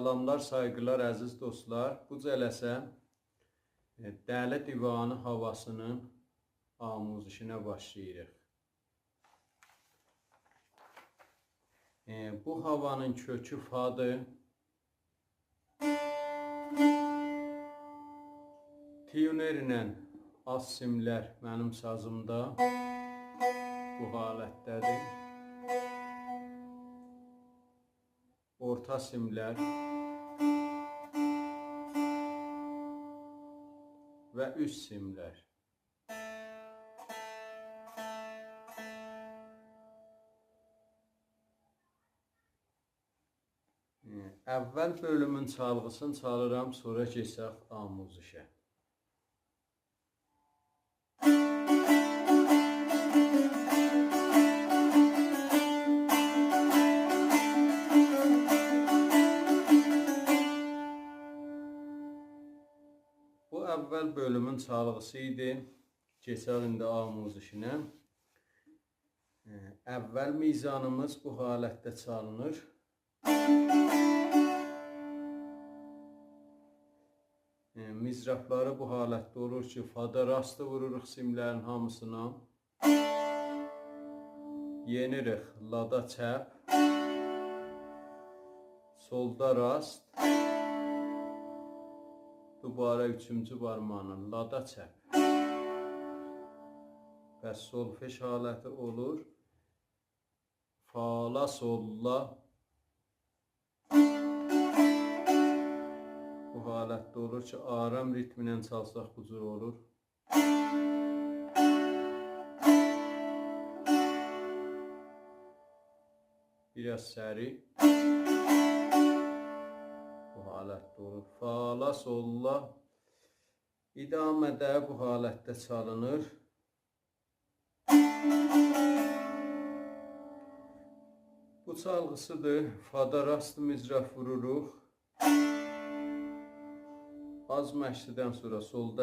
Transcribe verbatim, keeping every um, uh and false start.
سلاملار، سایغیلار، عزیز دوستلار. بو جلسه، ائ، دلی دیوانی هاواسینین آموزشینه باشلاییریق. ائ، بو هاوانین کؤکو فادیر. تیونر ایله آلت سیملر منیم سازیمدا بو حالتده‌دیر. اورتا سیملر و اوست سیملر. اول بؤلومون چالغیسینی چالیرام، سونرا کئچک آموزشه. بو اول بؤلومون چالغیسی ایدی. کئچک ایندی آموزشینه. ائ، اول میزانیمیز بو حالتده چالینیر. ائ، مضرابلاری بو حالتده اولور کی، فادا راست ووروروق سیملرین هامیسینا. یئنیریک لادا چپ. سولدا راست. دوباره اوچونجو بارماغینان لادا چپ. پس سولفژ حالتی اولور. فا، لا، سول، لا. بو حالتده اولور کی، آرام ریتمینن چالساق بو جور اولور. بیر آز سریع. بو حالتده اولور. فا، لا، سول، لا. ادامه‌ده بو حالتده چالینیر. بو چالغیسیدیر. فادا راست مضراب ووروروق. آز مشقدن سونرا سولدا